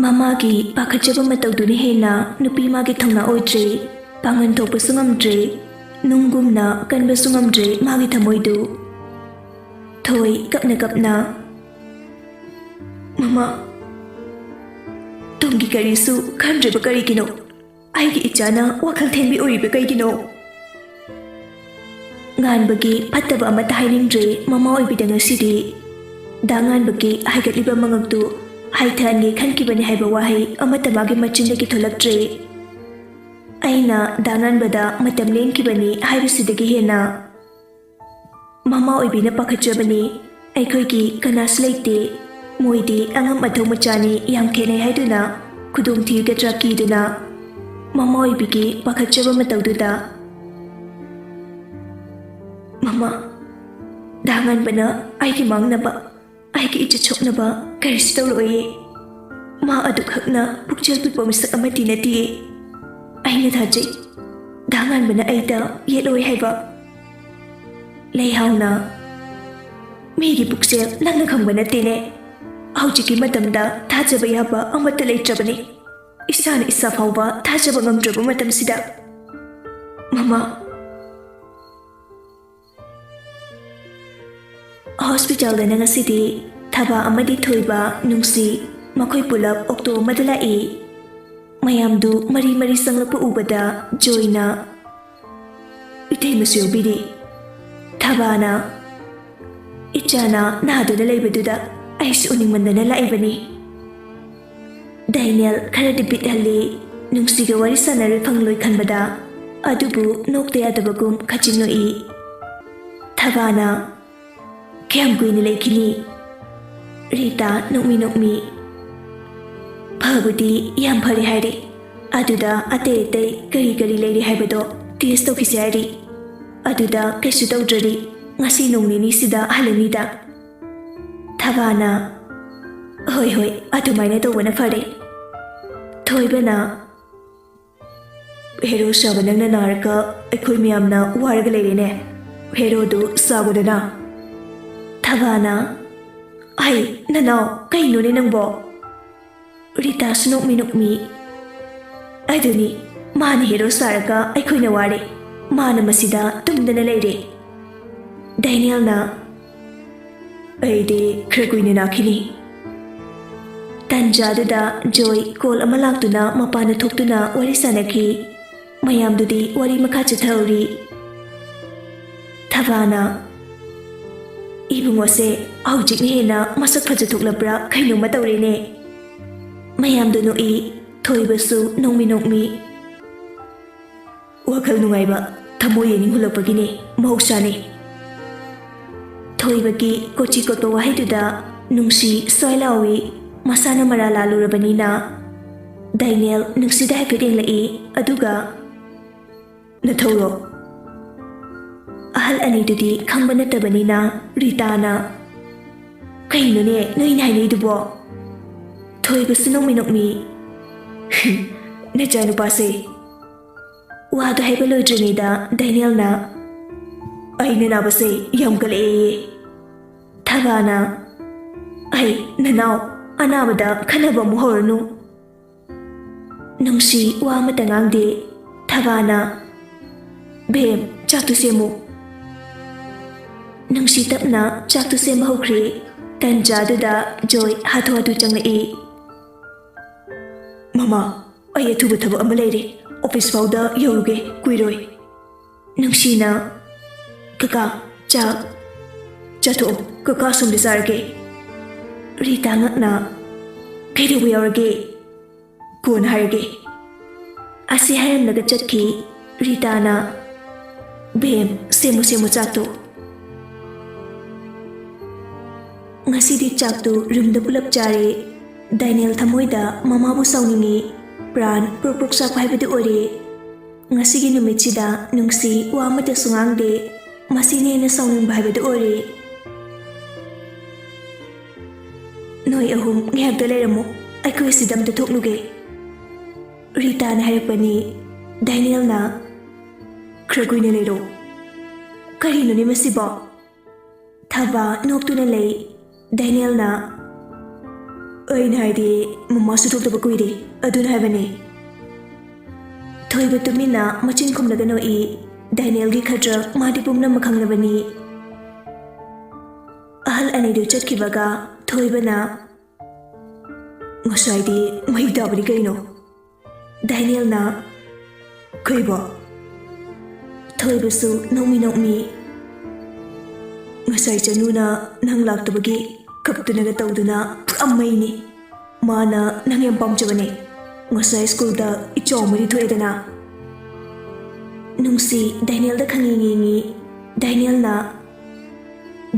ꯃꯃꯥꯒꯤ ꯄꯥꯈꯠꯆꯕ ꯃꯇꯧꯗꯨꯅ ꯍꯦꯟꯅ ꯅꯨꯄꯤ ꯃꯥꯒꯤ ꯊꯧꯅꯥ ꯑꯣꯏꯗ꯭ꯔꯦ꯫ ꯄꯥꯡꯒꯜ ꯊꯣꯛꯄꯁꯨ ꯉꯝꯗ꯭ꯔꯦ꯫ ꯅꯨꯡꯒꯨꯝꯅ ꯀꯟꯕꯁꯨ ꯉꯝꯗ꯭ꯔꯦ ꯃꯥꯒꯤ ꯊꯃꯣꯏꯗꯨ꯫ ꯊꯣꯏ ꯀꯞꯅ ꯀꯞꯅ, "ꯃꯃꯥ, ꯇꯨꯡꯒꯤ ꯀꯔꯤꯁꯨ ꯈꯟꯗ꯭ꯔꯤꯕ ꯀꯔꯤꯒꯤꯅꯣ? ꯑꯩꯒꯤ ꯏꯆꯥꯅ ꯋꯥꯈꯜ ꯊꯦꯟꯕꯤ ꯑꯣꯏꯔꯤꯕ ꯀꯩꯒꯤꯅꯣ?" ꯉꯥꯟꯕꯒꯤ ꯐꯠꯇꯕ ꯑꯃꯠꯇ ꯍꯥꯏꯅꯤꯡꯗ꯭ꯔꯦ ꯃꯃꯥ ꯑꯣꯏꯕꯤꯗ ꯉꯁꯤꯗꯤ꯫ ꯗꯥ ꯉꯥꯟꯕꯒꯤ ꯍꯥꯏꯒꯠꯂꯤꯕ ꯃꯉꯛꯇꯨ ꯍꯥꯏꯊꯍꯟꯒꯦ ꯈꯟꯈꯤꯕꯅꯤ ꯍꯥꯏꯕ ꯋꯥꯍꯩ ꯑꯃꯠꯇ ꯃꯥꯒꯤ ꯃꯆꯤꯟꯗꯒꯤ ꯊꯣꯛꯂꯛꯇ꯭ꯔꯦ꯫ ꯑꯩꯅ ꯗꯥ ꯉꯥꯟꯕꯗ ꯃꯇꯝ ꯂꯦꯟꯈꯤꯕꯅꯤ ꯍꯥꯏꯕꯁꯤꯗꯒꯤ ꯍꯦꯟꯅ ꯃꯃꯥ ꯑꯣꯏꯕꯤꯅ ꯄꯥꯈꯠꯆꯕꯅꯤ꯫ ꯑꯩꯈꯣꯏꯒꯤ ꯀꯅꯥꯁꯨ ꯂꯩꯇꯦ꯫ ꯃꯣꯏꯗꯤ ꯑꯉꯝ ꯑꯊꯧ ꯃꯆꯥꯅꯤ, ꯌꯥꯝ ꯈꯦꯠꯅꯩ ꯍꯥꯏꯗꯨꯅ ꯈꯨꯗꯣꯡ ꯊꯤꯒꯗ꯭ꯔꯥ ꯀꯤꯗꯨꯅ ꯃꯃꯥ ꯑꯣꯏꯕꯤꯒꯤ ꯄꯥꯈꯠꯆꯕ ꯃꯇꯧꯗꯨꯗ, "ꯃꯃꯥ, ꯗꯥ ꯉꯥꯟꯕꯅ ꯑꯩꯒꯤ ꯃꯥꯡꯅꯕ, ꯑꯩꯒꯤ ꯏꯖꯠ ꯁꯣꯛꯅꯕ ꯀꯔꯤꯁꯨ ꯇꯧꯔꯣꯏꯌꯦ꯫ ꯃꯥ ꯑꯗꯨꯈꯛꯅ ꯄꯨꯛꯆꯦꯜ ꯄꯤꯛꯄ ꯃꯤꯁꯛ ꯑꯃꯗꯤ ꯅꯠꯇꯤꯌꯦ꯫ ꯑꯩꯅ ꯊꯥꯖꯩ, ꯗꯥ ꯉꯥꯟꯕꯅ ꯑꯩꯗ ꯌꯦꯠꯂꯣꯏ ꯍꯥꯏꯕ꯫" ꯂꯩꯍꯥꯎꯅ, "ꯃꯤꯒꯤ ꯄꯨꯛꯆꯦꯜ ꯅꯪꯅ ꯈꯪꯕ ꯅꯠꯇꯦꯅꯦ꯫ ꯍꯧꯖꯤꯛꯀꯤ ꯃꯇꯝꯗ ꯊꯥꯖꯕ ꯌꯥꯕ ꯑꯃꯠꯇ ꯂꯩꯇ꯭ꯔꯕꯅꯤ꯫ ꯏꯁꯥꯅ ꯏꯁꯥ ꯐꯥꯎꯕ ꯊꯥꯖꯕ ꯉꯝꯗ꯭ꯔꯕ ꯃꯇꯝꯁꯤꯗ꯫" ꯃꯃꯥ꯫ ꯍꯣꯁꯄꯤꯇꯥꯜꯗꯅ ꯉꯁꯤꯗꯤ ꯊꯕꯥ ꯑꯃꯗꯤ ꯊꯣꯏꯕ, ꯅꯨꯡꯁꯤ, ꯃꯈꯣꯏ ꯄꯨꯂꯞ ꯑꯣꯛꯇꯣ ꯑꯃꯗ ꯂꯥꯛꯏ꯫ ꯃꯌꯥꯝꯗꯨ ꯃꯔꯤ ꯃꯔꯤ ꯆꯪꯂꯛꯄ ꯎꯕꯗ ꯖꯣꯏꯅ, "ꯏꯇꯩꯃꯁꯨ ꯌꯥꯎꯕꯤꯔꯤ꯫" ꯊꯕꯥꯅ, "ꯏꯆꯥꯅ ꯅꯥꯗꯨꯅ ꯂꯩꯕꯗꯨꯗ ꯑꯩꯁꯨ ꯎꯅꯤꯡꯃꯟꯗꯅ ꯂꯥꯛꯏꯕꯅꯤ꯫" ꯗꯥꯏꯅꯦꯜ ꯈꯔꯗꯤ ꯕꯤꯠ ꯍꯜꯂꯤ꯫ ꯅꯨꯡꯁꯤꯒ ꯋꯥꯔꯤ ꯁꯥꯟꯅꯔꯣꯏ ꯐꯪꯂꯣꯏ ꯈꯟꯕꯗ, ꯑꯗꯨꯕꯨ ꯅꯣꯛꯇ ꯌꯥꯗꯕꯒꯨꯝ ꯈꯖꯤꯛ ꯅꯣꯛꯏ꯫ ꯊꯕꯥꯅ, "ꯀꯌꯥꯝ ꯀꯨꯏꯅ ꯂꯩꯈꯤꯅꯤ?" ꯔꯤꯇꯥ ꯅꯣꯛꯃꯤ ꯅꯣꯛꯃꯤ, "ꯐꯕꯨꯗꯤ ꯌꯥꯝ ꯐꯔꯦ ꯍꯥꯏꯔꯦ꯫ ꯑꯗꯨꯗ ꯑꯇꯩ ꯑꯇꯩ ꯀꯔꯤ ꯀꯔꯤ ꯂꯩꯔꯤ ꯍꯥꯏꯕꯗꯣ ꯇꯦꯁ ꯇꯧꯈꯤꯁꯦ ꯍꯥꯏꯔꯤ꯫ ꯑꯗꯨꯗ ꯀꯩꯁꯨ ꯇꯧꯗ꯭ꯔꯗꯤ ꯉꯁꯤ ꯅꯣꯡ ꯅꯤꯅꯤꯁꯤꯗ ꯍꯜꯂꯅꯤꯗ꯫" ꯊꯕꯥꯅ, "ꯍꯣꯏ, ꯍꯣꯏ, ꯑꯗꯨꯃꯥꯏꯅ ꯇꯧꯕꯅ ꯐꯔꯦ꯫" ꯊꯣꯏꯕꯅ, "ꯍꯦꯔꯣ ꯁꯥꯕ ꯅꯪꯅ ꯅꯥꯔꯒ ꯑꯩꯈꯣꯏ ꯃꯌꯥꯝꯅ ꯋꯥꯔꯒ ꯂꯩꯔꯦꯅꯦ꯫ ꯍꯦꯔꯣꯗꯨ ꯁꯥꯎꯒꯗꯅ꯫" ꯊꯕꯥꯅ, "ꯍꯩ, ꯅꯅꯥꯎ, ꯀꯩꯅꯣꯅꯦ ꯅꯪꯕꯣ?" ꯔꯤꯇꯥꯁꯨ ꯅꯣꯛꯃꯤ ꯅꯣꯛꯃꯤ, "ꯑꯗꯨꯅꯤ, ꯃꯥꯅ ꯍꯦꯔꯣ ꯁꯥꯔꯒ ꯑꯩꯈꯣꯏꯅ ꯋꯥꯔꯦ꯫ ꯃꯥꯅ ꯃꯁꯤꯗ ꯇꯨꯝꯗꯅ ꯂꯩꯔꯦ꯫" ꯗꯦꯅꯤꯌꯦꯜꯅ, "ꯑꯩꯗꯤ ꯈꯔ ꯀꯨꯏꯅ ꯅꯥꯈꯤꯅꯤ꯫" ꯇꯟꯖꯥꯗꯨꯗ ꯖꯣꯏ ꯀꯣꯜ ꯑꯃ ꯂꯥꯛꯇꯨꯅ ꯃꯄꯥꯟꯗ ꯊꯣꯛꯇꯨꯅ ꯋꯥꯔꯤ ꯁꯥꯟꯅꯈꯤ꯫ ꯃꯌꯥꯝꯗꯨꯗꯤ ꯋꯥꯔꯤ ꯃꯈꯥ ꯆꯠꯊꯍꯧꯔꯤ꯫ ꯊꯕꯥꯅ, "ꯏꯕꯨꯡꯉꯣꯁꯦ ꯍꯧꯖꯤꯛꯅ ꯍꯦꯟꯅ ꯃꯁꯛ ꯐꯖꯊꯣꯛꯂꯕ꯭ꯔꯥ ꯀꯩꯅꯣꯝꯃ ꯇꯧꯔꯦꯅꯦ"꯫ ꯃꯌꯥꯝꯗꯣ ꯅꯣꯛꯏ꯫ ꯊꯣꯏꯕꯁꯨ ꯅꯣꯡꯃꯤ ꯅꯣꯡꯃꯤ꯫ "ꯋꯥꯈꯜ ꯅꯨꯡꯉꯥꯏꯕ, ꯊꯃꯣꯏ ꯌꯦꯡꯅꯤꯡ ꯍꯨꯜꯂꯛꯄꯒꯤꯅꯦ, ꯃꯍꯧꯁꯥꯅꯦ"꯫ ꯊꯣꯏꯕꯒꯤ ꯀꯣꯆꯤ ꯀꯣꯠꯄ ꯋꯥꯍꯩꯗꯨꯗ ꯅꯨꯡꯁꯤ ꯁ꯭ꯋꯥꯏ ꯂꯥꯎꯏ꯫ ꯃꯁꯥꯅ ꯃꯔꯥ ꯂꯥꯜꯂꯨꯔꯕꯅꯤꯅ ꯗꯥꯏꯅꯦꯜ ꯅꯨꯡꯁꯤꯗ ꯍꯥꯏꯐꯦꯠ ꯌꯦꯡꯂꯛꯏ, ꯑꯗꯨꯒ, "ꯅꯊꯧꯔꯣ?" ꯑꯍꯜ ꯑꯅꯤꯗꯨꯗꯤ ꯈꯪꯕ ꯅꯠꯇꯕꯅꯤꯅ ꯔꯤꯇꯥꯅ, "ꯀꯩꯅꯣꯅꯦ ꯅꯣꯏꯅ ꯍꯥꯏꯅꯩꯗꯨꯕꯣ?" ꯊꯣꯏꯕꯁꯨ ꯅꯣꯛꯃꯤ ꯅꯣꯛꯃꯤ꯫ "ꯅꯆꯥꯅꯨꯄꯥꯁꯦ"꯫ ꯋꯥꯗꯣ ꯍꯥꯏꯕ ꯂꯣꯏꯗ꯭ꯔꯤꯉꯩꯗ ꯗꯥꯏꯅꯦꯜꯅ, "ꯑꯩ ꯅꯅꯥꯕꯁꯦ ꯌꯥꯝ ꯀꯜꯂꯛꯑꯦꯌꯦ"꯫ ꯊꯕꯥꯅ, "ꯑꯩ ꯅꯅꯥꯎ ꯑꯅꯥꯕꯗ ꯈꯟꯅꯕ ꯑꯃꯨꯛ ꯍꯧꯔꯅꯨ"꯫ ꯅꯨꯡꯁꯤ ꯋꯥ ꯑꯃꯠꯇ ꯉꯥꯡꯗꯦ꯫ ꯊꯕꯥꯅ, "ꯕꯦꯝ, ꯆꯥꯛꯇꯨ ꯁꯦꯝꯃꯨ"꯫ ꯅꯨꯡꯁꯤ ꯇꯞꯅ ꯆꯥꯛꯇꯨ ꯁꯦꯝꯕ ꯍꯧꯈ꯭ꯔꯦ꯫ ꯇꯟꯖꯥꯗꯨꯗ ꯖꯣꯏ ꯍꯥꯊꯨ ꯍꯥꯊꯨ ꯆꯪꯂꯛꯏ꯫ "ꯃꯃꯥ, ꯑꯩ ꯑꯊꯨꯕ ꯊꯕꯛ ꯑꯃ ꯂꯩꯔꯦ, ꯑꯣꯐꯤꯁ ꯐꯥꯎꯗ ꯌꯧꯔꯨꯒꯦ, ꯀꯨꯏꯔꯣꯏ"꯫ ꯅꯨꯡꯁꯤꯅ, "ꯀꯀꯥ, ꯆꯥꯛ ꯆꯥꯊꯣꯛꯑꯣ, ꯀꯀꯥ ꯑꯁꯣꯝꯗ ꯆꯥꯔꯒꯦ"꯫ ꯔꯤꯇꯥ ꯉꯛꯅ, "ꯀꯩꯗꯧꯕ ꯌꯥꯎꯔꯒꯦ? ꯀꯣꯟꯅ ꯍꯥꯏꯔꯒꯦ"꯫ ꯑꯁꯤ ꯍꯥꯏꯔꯝꯂꯒ ꯆꯠꯈꯤ꯫ ꯔꯤꯇꯥꯅ, "ꯕꯦꯝ, ꯁꯦꯝꯃꯨ, ꯁꯦꯝꯃꯨ ꯆꯥꯛꯇꯣ"꯫ ꯉꯁꯤꯗꯤ ꯆꯥꯛꯇꯨ ꯔꯨꯝꯗ ꯄꯨꯂꯞ ꯆꯥꯔꯦ꯫ ꯗꯥꯏꯅꯦꯜ ꯊꯃꯣꯏꯗ ꯃꯃꯥꯕꯨ ꯁꯥꯎꯅꯤꯡꯉꯤ꯫ ꯄ꯭ꯔꯥꯟ ꯄ꯭ꯔꯣꯛ ꯄ꯭ꯔꯣꯛ ꯆꯥꯛꯄ ꯍꯥꯏꯕꯗꯨ ꯑꯣꯏꯔꯦ꯫ ꯉꯁꯤꯒꯤ ꯅꯨꯃꯤꯠꯁꯤꯗ ꯅꯨꯡꯁꯤ ꯋꯥ ꯑꯃꯠꯇꯁꯨ ꯉꯥꯡꯗꯦ꯫ ꯃꯁꯤꯅ ꯍꯦꯟꯅ ꯁꯥꯎꯅꯤꯡꯕ ꯍꯥꯏꯕꯗꯨ ꯑꯣꯏꯔꯦ꯫ "ꯅꯣꯏ ꯑꯍꯨꯝ ꯉꯥꯏꯍꯥꯛꯇ ꯂꯩꯔꯝꯃꯨ, ꯑꯩꯈꯣꯏ ꯑꯁꯤꯗ ꯑꯝꯇ ꯊꯣꯛꯂꯨꯒꯦ"꯫ ꯔꯤꯇꯥꯅ ꯍꯥꯏꯔꯛꯄꯅꯤ꯫ ꯗꯥꯏꯅꯦꯜꯅ, "ꯈꯔ ꯀꯨꯏꯅ ꯂꯩꯔꯣ"꯫ "ꯀꯔꯤꯅꯣꯅꯦ ꯃꯁꯤꯕꯣ?" ꯊꯕꯥ ꯅꯣꯛꯇꯨꯅ ꯂꯩ꯫ ꯗꯥꯏꯅꯦꯜꯅ, "ꯑꯩꯅ ꯍꯥꯏꯗꯤ, ꯃꯃꯥꯁꯨ ꯊꯣꯛꯇꯕ ꯀꯨꯏꯔꯦ, ꯑꯗꯨꯅ ꯍꯥꯏꯕꯅꯦ"꯫ ꯊꯣꯏꯕ ꯇꯨꯃꯤꯟꯅ ꯃꯆꯤꯟ ꯈꯨꯝꯂꯒ ꯅꯣꯛꯏ꯫ ꯗꯥꯏꯅꯦꯜꯒꯤ ꯈꯗ꯭ꯔꯛ ꯃꯥꯗꯤ ꯄꯨꯝꯅꯃꯛ ꯈꯪꯂꯕꯅꯤ꯫ ꯑꯍꯜ ꯑꯅꯤꯗꯨ ꯆꯠꯈꯤꯕꯒ ꯊꯣꯏꯕꯅ, "ꯉꯁꯥꯏꯗꯤ ꯃꯩ ꯇꯥꯕꯅꯤ ꯀꯩꯅꯣ"꯫ ꯗꯥꯏꯅꯦꯜꯅ, "ꯀꯩꯕꯣ?" ꯊꯣꯏꯕꯁꯨ ꯅꯣꯛꯃꯤ ꯅꯣꯛꯃꯤ꯫ ꯉꯁꯥꯏ ꯆꯅꯨꯅ ꯅꯪ ꯂꯥꯛꯇꯕꯒꯤ ꯀꯞꯇꯅꯒ ꯇꯧꯗꯅ ꯄꯨꯔꯥ ꯃꯩꯅꯤ꯫ ꯃꯥꯅ ꯅꯪ ꯌꯥꯝ ꯄꯥꯝꯖꯕꯅꯦ꯫ ꯉꯁꯥꯏ ꯁ꯭ꯀꯨꯜꯗ ꯏꯆꯥꯎ ꯑꯃꯗꯤ ꯊꯣꯛꯑꯦꯗꯅ꯫ ꯅꯨꯡꯁꯤ ꯗꯥꯏꯅꯦꯜꯗ ꯈꯪꯌꯦꯡ ꯌꯦꯡꯉꯤ꯫ ꯗꯥꯏꯅꯦꯜꯅ,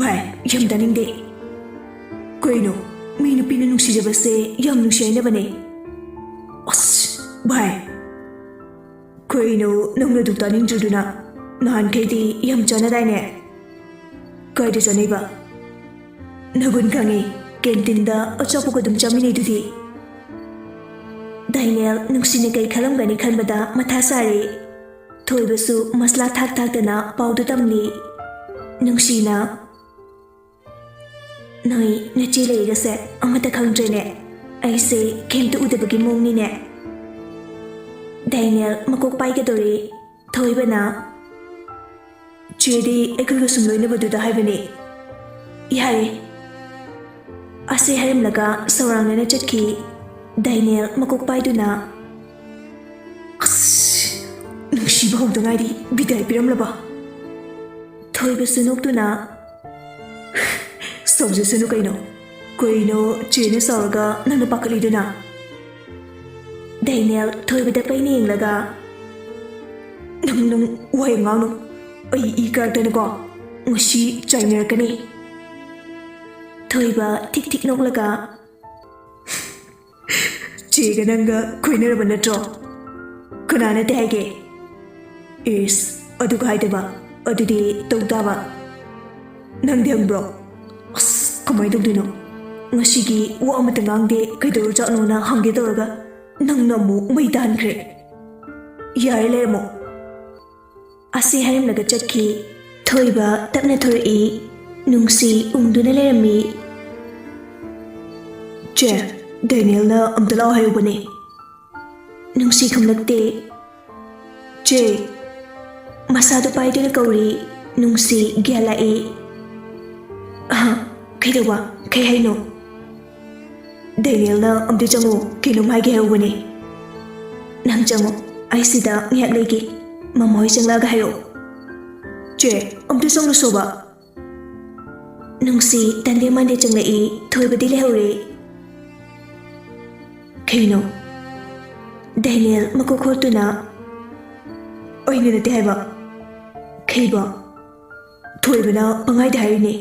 "ꯚꯥꯏ, ꯌꯥꯝ ꯇꯥꯅꯤꯡꯗꯦ꯫ ꯀꯩꯅꯣ? ꯃꯤ ꯅꯨꯄꯤꯅ ꯅꯨꯡꯁꯤꯖꯕꯁꯦ ꯌꯥꯝ ꯅꯨꯡꯁꯤ ꯍꯥꯏꯅꯕꯅꯦ꯫" "ꯑꯁ, ꯚꯥꯏ, ꯀꯩꯅꯣ ꯅꯪꯅ ꯑꯗꯨ ꯇꯥꯅꯤꯡꯗ꯭ꯔꯤꯗꯨꯅ? ꯅꯍꯥꯟꯈꯩꯗꯤ ꯌꯥꯝ ꯆꯥꯟꯅꯗꯥꯏꯅꯦ? ꯀꯥꯏꯗ ꯆꯥꯟꯅꯩꯕ?" "ꯅꯒꯨꯟ ꯈꯪꯉꯤ, ꯀꯦꯟꯇꯤꯟꯗ ꯑꯆꯥꯄꯣꯠ ꯑꯗꯨꯝ ꯆꯥꯃꯤꯟꯅꯩꯗꯨꯗꯤ꯫" ꯗꯥꯏꯅꯦꯜ ꯅꯨꯡꯁꯤꯅ ꯀꯩ ꯈꯜꯂꯝꯒꯅꯤ ꯈꯟꯕꯗ ꯃꯊꯥ ꯁꯥꯔꯦ꯫ ꯊꯣꯏꯕꯁꯨ ꯃꯁꯂꯥ ꯊꯥꯛ ꯊꯥꯛꯇꯅ ꯄꯥꯎꯗꯨ ꯇꯝꯂꯤ꯫ ꯅꯨꯡꯁꯤꯅ, "ꯅꯣꯏ ꯅꯆꯦ ꯂꯩꯔꯒꯁꯦ ꯑꯃꯠꯇ ꯈꯪꯗ꯭ꯔꯦꯅꯦ꯫ ꯑꯩꯁꯦ ꯀꯩꯝꯇ ꯎꯗꯕꯒꯤ ꯃꯑꯣꯡꯅꯤꯅꯦ꯫" ꯗꯥꯏꯅꯦꯜ ꯃꯀꯣꯛ ꯄꯥꯏꯒꯗꯧꯔꯤ꯫ ꯊꯣꯏꯕꯅ, "ꯆꯦꯗꯤ ꯑꯩꯈꯣꯏꯒ ꯁꯨꯝ ꯂꯣꯏꯅꯕꯗꯨꯗ ꯍꯥꯏꯕꯅꯤ꯫" "ꯌꯥꯔꯦ꯫" ꯑꯁꯤ ꯍꯥꯏꯔꯝꯂꯒ ꯁꯧꯔꯥꯡꯅꯅ ꯆꯠꯈꯤ꯫ ꯗꯥꯏꯅꯦꯜ ꯃꯀꯣꯛ ꯄꯥꯏꯗꯨꯅ, "ꯑꯁ, ꯅꯨꯡꯁꯤꯕ ꯍꯧꯗ ꯉꯥꯏꯔꯤ, ꯕꯤꯗꯥꯏ ꯄꯤꯔꯝꯂꯕ?" ꯊꯣꯏꯕꯁꯨ ꯅꯣꯛꯇꯨꯅ, "ꯁꯥꯎꯖꯁꯅꯨ ꯀꯩꯅꯣ꯫ ꯀꯩꯅꯣ ꯆꯦꯅ ꯁꯥꯎꯔꯒ ꯅꯪꯅ ꯄꯥꯈꯠꯂꯤꯗꯨꯅ?" ꯗꯦꯅꯤꯌꯦꯜ ꯊꯣꯏꯕꯗ ꯄꯩꯅ ꯌꯦꯡꯂꯒ, "ꯅꯪ, ꯅꯪ ꯋꯥ ꯌꯥꯝ ꯉꯥꯡꯅꯨ꯫ ꯑꯩ ꯏ ꯀꯥꯔꯛꯇꯅꯀꯣ ꯉꯁꯤ ꯆꯥꯏꯅꯔꯛꯀꯅꯤ꯫" ꯊꯣꯏꯕ ꯊꯤꯛ ꯊꯤꯛ ꯅꯣꯛꯂꯒ, "ꯆꯦꯒ ꯅꯪꯒ ꯀꯣꯏꯅꯔꯕ ꯅꯠꯇ꯭ꯔꯣ? ꯀꯅꯥꯅꯗꯤ ꯍꯥꯏꯒꯦ?" "ꯏꯁ, ꯑꯗꯨꯒ ꯍꯥꯏꯗꯕ? ꯑꯗꯨꯗꯤ ꯇꯧ ꯇꯥꯕ꯫ ꯅꯪꯗꯤ ꯍꯪꯕ꯭ꯔꯣ?" "ꯑꯁ, ꯀꯃꯥꯏꯅ ꯇꯧꯗꯣꯏꯅꯣ? ꯉꯁꯤꯒꯤ ꯋꯥ ꯑꯃꯇ ꯉꯥꯡꯗꯦ, ꯀꯩꯗꯧꯔꯖꯥꯠꯅꯣꯅ ꯍꯪꯒꯦ ꯇꯧꯔꯒ ꯅꯪꯅ ꯑꯃꯨꯛ ꯃꯩ ꯇꯥꯍꯟꯈ꯭ꯔꯦ꯫ ꯌꯥꯔꯦ, ꯂꯩꯔꯝꯃꯣ꯫" ꯑꯁꯤ ꯍꯥꯏꯔꯝꯂꯒ ꯆꯠꯈꯤ꯫ ꯊꯣꯏꯕ ꯇꯞꯅ ꯊꯣꯔꯛꯏ꯫ ꯅꯨꯡꯁꯤ ꯎꯪꯗꯨꯅ ꯂꯩꯔꯝꯃꯤ꯫ "ꯆꯦ, ꯗꯦꯅꯤꯌꯦꯜꯅ ꯑꯝꯇ ꯂꯥꯛꯑꯣ ꯍꯥꯏꯍꯧꯕꯅꯦ꯫" ꯅꯨꯡꯁꯤ ꯈꯨꯝꯂꯛꯇꯦ꯫ "ꯆꯦ꯫" ꯃꯁꯥꯗꯨ ꯄꯥꯏꯗꯨꯅ ꯀꯧꯔꯤ꯫ ꯅꯨꯡꯁꯤ ꯒ꯭ꯌꯥꯟ ꯂꯥꯛꯏ꯫ "ꯑꯍ, ꯀꯩꯗꯧꯕ? ꯀꯩ ꯍꯥꯏꯅꯣ?" "ꯗꯦꯅꯤꯌꯦꯜꯅ ꯑꯝꯇ ꯆꯪꯉꯣ, ꯀꯩꯅꯣꯝ ꯍꯥꯏꯒꯦ ꯍꯥꯏꯍꯧꯕꯅꯦ꯫" "ꯅꯪ ꯆꯪꯉꯣ, ꯑꯩ ꯁꯤꯗ ꯉꯥꯏꯍꯥꯛ ꯂꯩꯒꯦ꯫ ꯃꯃꯥ ꯍꯣꯏ ꯆꯪꯂꯛꯑꯒ ꯍꯥꯏꯔꯛꯑꯣ꯫" "ꯆꯦ, ꯑꯝꯇ ꯆꯪꯂꯨꯁꯣꯕ꯫" ꯅꯨꯡꯁꯤ ꯇꯟꯗꯦ ꯃꯥꯟꯗꯦ ꯆꯪꯂꯛꯏ꯫ ꯊꯣꯏꯕꯗꯤ ꯂꯩꯍꯧꯔꯦ꯫ ꯀꯩꯅꯣ? ꯗꯦꯅꯤꯌꯦꯜ ꯃꯀꯣꯛ ꯈꯣꯠꯇꯨꯅ, "ꯑꯩꯅ ꯅꯠꯇꯦ ꯍꯥꯏꯕ"꯫ "ꯀꯩꯕ?" "ꯊꯣꯏꯕꯅ ꯄꯪꯍꯥꯏꯗ ꯍꯥꯏꯔꯤꯅꯦ"꯫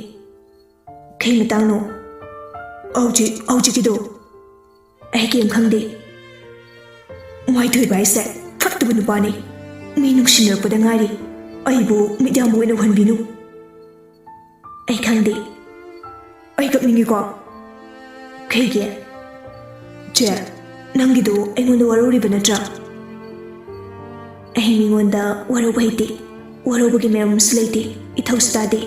"ꯀꯩ ꯃꯇꯥꯡꯅꯣ?" "ꯍꯧꯖꯤꯛ ꯍꯧꯖꯤꯛꯀꯤꯗꯣ"꯫ "ꯑꯩ ꯀꯩꯝ ꯈꯪꯗꯦ"꯫ "ꯃꯥꯏꯊꯣꯏꯕ ꯍꯥꯏꯁꯦ ꯐꯠꯇꯕ ꯅꯨꯄꯥꯅꯤ꯫ ꯃꯤ ꯅꯨꯡꯁꯤꯅꯔꯛꯄꯗ ꯉꯥꯏꯔꯤ꯫ ꯑꯩꯕꯨ ꯃꯤꯠꯌꯥꯝꯕ ꯑꯣꯏꯅ ꯎꯍꯟꯕꯤꯅꯨ"꯫ "ꯑꯩ ꯈꯪꯗꯦ"꯫ "ꯑꯩ ꯀꯞꯅꯤꯡꯉꯤꯀꯣ"꯫ "ꯀꯩꯒꯤ?" "ꯆꯦ, ꯅꯪꯒꯤꯗꯣ ꯑꯩꯉꯣꯟꯗ ꯋꯥꯔꯧꯔꯤꯕ ꯅꯠꯇ꯭ꯔꯥ?" "ꯑꯩ ꯃꯤꯉꯣꯟꯗ ꯋꯥꯔꯧꯕ ꯍꯩꯇꯦ꯫ ꯋꯥꯔꯧꯕꯒꯤ ꯃꯔꯝꯁꯨ ꯂꯩꯇꯦ꯫ ꯏꯊꯧꯁꯨ ꯇꯥꯗꯦ"꯫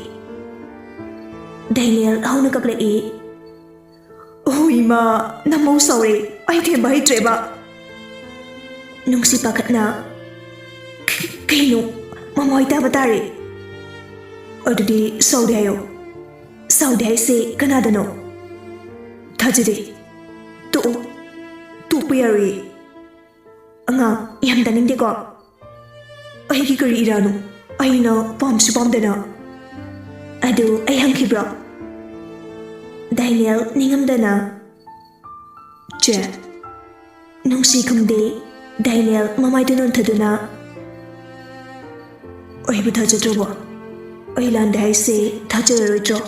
ꯗꯦꯅꯤꯌꯦꯜ ꯍꯧꯅ ꯀꯞꯂꯛꯏ꯫ "ꯑꯣ ꯏꯃꯥ, ꯅꯃꯧ ꯁꯥꯎꯔꯦ꯫ ꯑꯩ ꯊꯦꯝꯕ ꯍꯩꯇ꯭ꯔꯦꯕ"꯫ ꯅꯨꯡꯁꯤ ꯄꯥꯈꯠꯅ, "ꯀ-, ꯀꯩꯅꯣ? ꯃꯃꯥ ꯍꯣꯏ ꯇꯥꯕ ꯇꯥꯔꯦ"꯫ "ꯑꯗꯨꯗꯤ ꯁꯥꯎꯗꯦ ꯍꯥꯏꯌꯣ"꯫ "ꯁꯥꯎꯗꯦ ꯍꯥꯏꯁꯦ ꯀꯅꯥꯗꯅꯣ?" "ꯊꯥꯖꯗꯦ"꯫ "ꯇꯣꯛꯑꯣ꯫ ꯇꯣꯛꯄ ꯌꯥꯔꯣꯏꯌꯦ"꯫ "ꯑꯉꯥꯡ, ꯌꯥꯝ ꯇꯥꯅꯤꯡꯗꯦꯀꯣ"꯫ "ꯑꯩꯒꯤ ꯀꯔꯤ ꯏꯔꯥꯅꯣ? ꯑꯩꯅ ꯄꯥꯝꯁꯨ ꯄꯥꯝꯗꯅ"꯫ "ꯑꯗꯨ ꯑꯩ ꯍꯪꯈꯤꯕ꯭ꯔꯣ?" ꯗꯦꯅꯤꯌꯦꯜ ꯅꯤꯡꯉꯝꯗꯅ꯫ "ꯆꯦ"꯫ ꯅꯨꯡꯁꯤ ꯈꯨꯝꯗꯦ꯫ ꯗꯦꯅꯤꯌꯦꯜ ꯃꯃꯥꯏꯗꯨ ꯅꯣꯟꯊꯗꯨꯅ, "ꯑꯩꯕꯨ ꯊꯥꯖꯗ꯭ꯔꯕꯣ? ꯑꯩ ꯂꯥꯟꯗꯦ ꯍꯥꯏꯁꯦ ꯊꯥꯖꯔꯔꯣꯏꯗ꯭ꯔꯣ?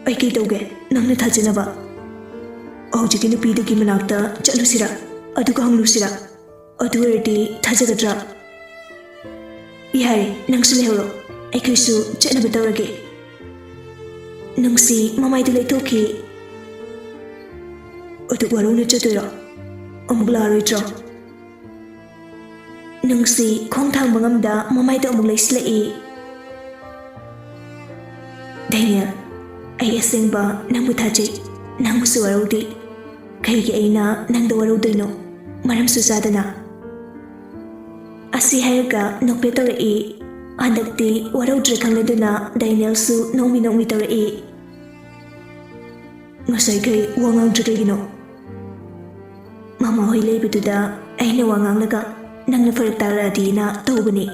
ꯑꯩ ꯀꯩ ꯇꯧꯒꯦ ꯅꯪꯅ ꯊꯥꯖꯅꯕ? ꯍꯧꯖꯤꯛꯀꯤ ꯅꯨꯄꯤꯗꯨꯒꯤ ꯃꯅꯥꯛꯇ ꯆꯠꯂꯨꯁꯤꯔꯥ? ꯑꯗꯨꯒ ꯍꯪꯂꯨꯁꯤꯔꯥ? ꯑꯗꯨ ꯑꯣꯏꯔꯗꯤ ꯊꯥꯖꯒꯗ꯭ꯔꯥ?" "ꯌꯥꯔꯦ, ꯅꯪꯁꯨ ꯂꯩꯍꯧꯔꯣ꯫ ꯑꯩꯈꯣꯏꯁꯨ ꯆꯠꯅꯕ ꯇꯧꯔꯒꯦ"꯫ ꯅꯨꯡꯁꯤ ꯃꯃꯥꯏꯗꯨ ꯂꯩꯊꯣꯛꯈꯤ꯫ "ꯑꯗꯨꯛ ꯋꯥꯔꯧꯅ ꯆꯠꯇꯣꯏꯔꯣ? ꯑꯃꯨꯛ ꯂꯥꯛꯑꯔꯣꯏꯗ꯭ꯔꯣ?" ꯅꯨꯡꯁꯤ ꯈꯣꯡ ꯊꯥꯡꯕ ꯉꯝꯗ ꯃꯃꯥꯏꯗ ꯑꯃꯨꯛ ꯂꯩꯁꯤꯜꯂꯛꯏ꯫ "ꯗꯦꯅꯤꯌꯦꯜ, ꯑꯩ ꯑꯁꯦꯡꯕ ꯅꯪꯕꯨ ꯊꯥꯖꯩ, ꯅꯪꯕꯨꯁꯨ ꯋꯥꯔꯧꯗꯦ꯫ ꯀꯩꯒꯤ ꯑꯩꯅ ꯅꯪꯗ ꯋꯥꯔꯧꯗꯣꯏꯅꯣ? ꯃꯔꯝꯁꯨ ꯆꯥꯗꯅ"꯫ ꯑꯁꯤ ꯍꯥꯏꯔꯒ ꯅꯣꯛꯐꯦꯠ ꯇꯧꯔꯛꯏ꯫ ꯍꯟꯗꯛꯇꯤ ꯋꯥꯔꯧꯗ꯭ꯔꯦ ꯈꯪꯂꯗꯨꯅ ꯗꯦꯅꯤꯌꯦꯜꯁꯨ ꯅꯣꯛꯃꯤ ꯅꯣꯛꯃꯤ ꯇꯧꯔꯛꯏ꯫ "ꯉꯁꯥꯏꯈꯩ ꯋꯥ ꯉꯥꯡꯗ꯭ꯔꯤ ꯀꯩꯒꯤꯅꯣ?" "ꯃꯃꯥ ꯍꯣꯏ ꯂꯩꯕꯗꯨꯗ ꯑꯩꯅ ꯋꯥ ꯉꯥꯡꯂꯒ ꯅꯪꯅ ꯐꯔꯛ ꯇꯥꯔꯛꯑꯗꯤꯅ ꯇꯧꯕꯅꯤ"꯫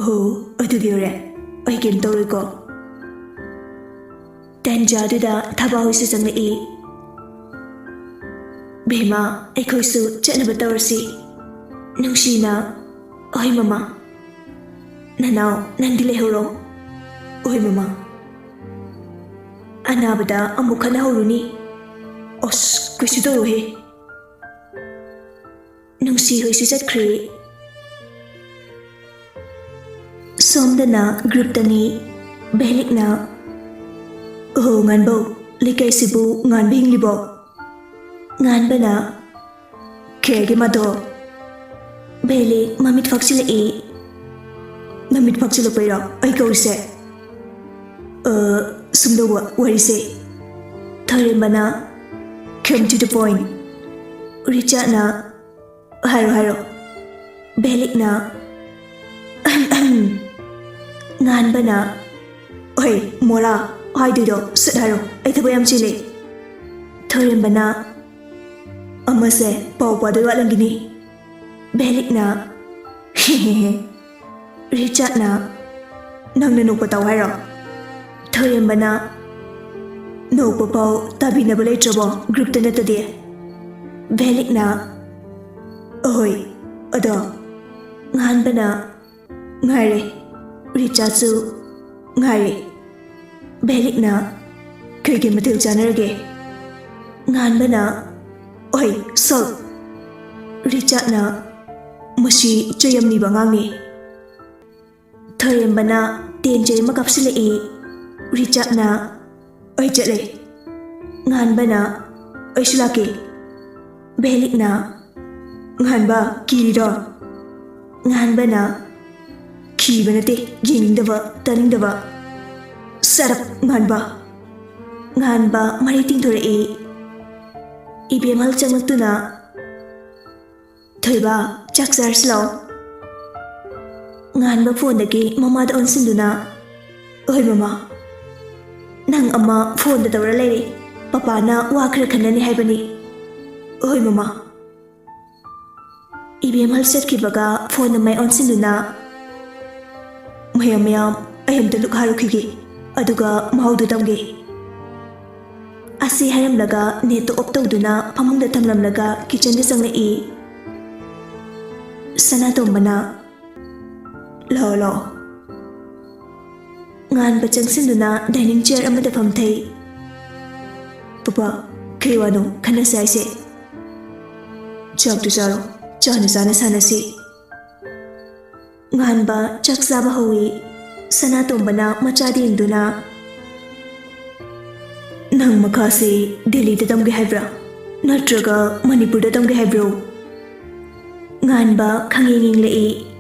"ꯑꯣ, ꯑꯗꯨꯒꯤ ꯑꯣꯏꯔꯦ꯫ ꯑꯩ ꯀꯩꯝ ꯇꯧꯔꯣꯏꯀꯣ"꯫ ꯇꯟꯖꯥꯗꯨꯗ ꯊꯕꯥꯍꯣꯏꯁꯨ ꯆꯪꯂꯛꯏ꯫ "ꯕꯦꯝꯃ, ꯑꯩꯈꯣꯏꯁꯨ ꯆꯠꯅꯕ ꯇꯧꯔꯁꯤ꯫" ꯅꯨꯡꯁꯤꯅ, "ꯍꯣꯏ ꯃꯃꯥ꯫ ꯅꯅꯥꯎ, ꯅꯪꯗꯤ ꯂꯩꯍꯧꯔꯣ꯫" "ꯍꯣꯏ ꯃꯃꯥ꯫" "ꯑꯅꯥꯕꯗ ꯑꯃꯨꯛ ꯈꯠꯅꯍꯧꯔꯨꯅꯤ꯫" "ꯑꯁ, ꯀꯩꯁꯨ ꯇꯧꯔꯣꯏꯍꯦ꯫" ꯅꯨꯡꯁꯤ ꯍꯣꯏꯁꯨ ꯆꯠꯈ꯭ꯔꯦ꯫ ꯁꯣꯝꯗꯅ ꯒ꯭ꯔꯨꯞꯇꯅꯤ꯫ ꯚꯦꯂꯤꯛꯅ, "ꯑꯣꯍꯣ, ꯉꯥꯟꯕꯧ, ꯂꯩꯀꯥꯏꯁꯤꯕꯨ ꯉꯥꯟꯕ ꯍꯤꯡꯂꯤꯕꯣ?" ꯉꯥꯟꯕꯅ, "ꯈꯦꯒꯤ ꯃꯗꯣ?" ꯚꯦꯂꯤꯛ ꯃꯃꯤꯠ ꯐꯥꯛꯆꯤꯜꯂꯛꯏ꯫ "ꯅꯃꯤꯠ ꯐꯥꯛꯆꯤꯜꯂꯛꯄꯩꯔꯣ ꯑꯩ ꯀꯧꯔꯤꯁꯦ?" "ꯑ, ꯁꯨꯝꯗꯧꯕ ꯋꯥꯔꯤꯁꯦ꯫" ꯊꯣꯏꯔꯦꯝꯕꯅ, "Come to the point꯫ ꯔꯤꯆꯥꯔꯗꯅ, ꯍꯥꯏꯔꯣ, ꯍꯥꯏꯔꯣ꯫" ꯚꯦꯂꯤꯛꯅ, "ꯉꯥꯟꯕꯅ, ꯍꯣꯏ, ꯃꯣꯔꯥ, ꯍꯥꯏꯗꯣꯏꯗꯣ ꯁꯠ ꯍꯥꯏꯔꯣ, ꯑꯩ ꯊꯕꯛ ꯌꯥꯝ ꯆꯤꯜꯂꯦ꯫" ꯊꯣꯏꯔꯦꯝꯕꯅ, "ꯑꯃꯁꯦ ꯄꯥꯎ ꯄꯥꯗꯣꯏ ꯋꯥꯠꯂꯝꯒꯤꯅꯤ꯫" ꯚꯦꯂꯤꯛꯅ, "ꯍꯦ ꯍꯦ ꯍꯦ꯫" ꯔꯤꯆꯥꯔꯗꯅ, "ꯅꯪꯅ ꯅꯣꯛꯄ ꯇꯧ ꯍꯥꯏꯔꯣ?" ꯊꯣꯏꯔꯦꯝꯕꯅ, "ꯅꯣꯛꯄ ꯄꯥꯎ ꯇꯥꯕꯤꯅꯕ ꯂꯩꯇ꯭ꯔꯕꯣ ꯒ꯭ꯔꯨꯞꯇ ꯅꯠꯇꯗꯤ?" ꯚꯦꯂꯤꯛꯅ, "ꯑꯍꯣꯏ, ꯑꯗꯣ?" ꯉꯥꯟꯕꯅ, "ꯉꯥꯏꯔꯦ꯫" ꯔꯤꯆꯥꯔꯗꯁꯨ, "ꯉꯥꯏꯔꯦ꯫" ꯚꯦꯂꯤꯛꯅ, "ꯀꯩ ꯀꯩ ꯃꯊꯦꯜ ꯆꯥꯅꯔꯒꯦ?" ꯉꯥꯟꯕꯅ, "ꯑꯣꯏ, ꯁꯣꯜ꯫" ꯔꯤꯆꯥꯔꯗꯅ, "ꯃꯁꯤ ꯆꯩ ꯌꯥꯝ ꯅꯤꯕ ꯑꯉꯥꯡꯅꯤ꯫" ꯊꯣꯏꯔꯦꯝꯕꯅ ꯇꯦꯟꯖꯩ ꯑꯃ ꯀꯥꯞꯁꯤꯜꯂꯛꯏ꯫ ꯔꯤꯆꯥꯔꯗꯅ, "ꯑꯩ ꯆꯠꯂꯦ꯫" ꯉꯥꯟꯕꯅ, "ꯑꯩꯁꯨ ꯂꯥꯛꯀꯦ꯫" ꯚꯦꯂꯤꯛꯅ, "ꯉꯥꯟꯕ, ꯀꯤꯔꯤꯔꯣ?" ꯉꯥꯟꯕꯅ, "ꯀꯤꯕ ꯅꯠꯇꯦ, ꯌꯦꯡꯅꯤꯡꯗꯕ, ꯇꯥꯅꯤꯡꯗꯕ꯫" "Shut up, ꯉꯥꯟꯕ!" ꯉꯥꯟꯕ ꯃꯔꯩ ꯇꯤꯡꯊꯣꯔꯛꯏ꯫ ꯏꯕꯦꯝꯍꯜ ꯆꯪꯂꯛꯇꯨꯅ, "ꯊꯣꯏꯕ, ꯆꯥꯛ ꯆꯥꯔꯁꯤ ꯂꯥꯛꯑꯣ꯫" ꯉꯥꯟꯕ ꯐꯣꯟꯗꯒꯤ ꯃꯃꯥꯗ ꯑꯣꯟꯁꯤꯟꯗꯨꯅ, "ꯍꯣꯏ ꯃꯃꯥ, ꯅꯪ ꯑꯃ ꯐꯣꯟꯗ ꯇꯧꯔ ꯂꯩꯔꯦ꯫ ꯄꯄꯥꯅ ꯋꯥ ꯈꯔ ꯈꯟꯅꯅꯤ ꯍꯥꯏꯕꯅꯤ꯫" "ꯍꯣꯏ ꯃꯃꯥ꯫" ꯏꯕꯦꯝꯍꯜ ꯆꯠꯈꯤꯕꯒ ꯐꯣꯟꯗ ꯃꯥꯏ ꯑꯣꯟꯁꯤꯟꯗꯨꯅ, "ꯃꯌꯥꯝ, ꯃꯌꯥꯝ, ꯑꯩ ꯑꯝꯇ ꯂꯨꯛ ꯍꯥꯏꯔꯨꯈꯤꯒꯦ, ꯑꯗꯨꯒ ꯃꯍꯥꯎꯗꯨ ꯇꯝꯒꯦ꯫" ꯑꯁꯤ ꯍꯥꯏꯔꯝꯂꯒ ꯅꯦꯠꯇꯣ ꯑꯣꯐ ꯇꯧꯗꯨꯅ ꯐꯃꯨꯡꯗ ꯊꯝꯂꯝꯂꯒ ꯀꯤꯆꯟꯗ ꯆꯪꯂꯛꯏ꯫ ꯁꯅꯥꯇꯣꯝꯕꯅ, "ꯂꯥꯛꯑꯣ, ꯂꯥꯛꯑꯣ꯫" ꯉꯥꯟꯕ ꯆꯪꯁꯤꯟꯗꯨꯅ ꯗꯥꯏꯅꯤꯡ ꯆꯤꯌꯔ ꯑꯃꯗ ꯐꯝꯊꯩ꯫ "ꯄꯄꯥ, ꯀꯩ ꯋꯥꯅꯣ ꯈꯟꯅꯁꯦ ꯍꯥꯏꯁꯦ?" "ꯆꯥꯛꯇꯨ ꯆꯥꯔꯣ, ꯆꯥꯅ ꯆꯥꯅ ꯁꯥꯟꯅꯁꯤ꯫" ꯉꯥꯟꯕ ꯆꯥꯛ ꯆꯥꯕ ꯍꯧꯏ꯫ ꯁꯅꯥꯇꯣꯝꯕꯅ ꯃꯆꯥꯗ ꯌꯦꯡꯗꯨꯅ, "ꯅꯪ ꯃꯈꯥꯁꯤ ꯗꯦꯜꯂꯤꯗ ꯇꯝꯒꯦ ꯍꯥꯏꯕ꯭ꯔꯥ, ꯅꯠꯇ꯭ꯔꯒ ꯃꯅꯤꯄꯨꯔꯗ ꯇꯝꯒꯦ ꯍꯥꯏꯕ꯭ꯔꯣ?" ꯉꯥꯟꯕ ꯈꯪꯌꯦꯡ ꯌꯦꯡꯂꯛꯏ꯫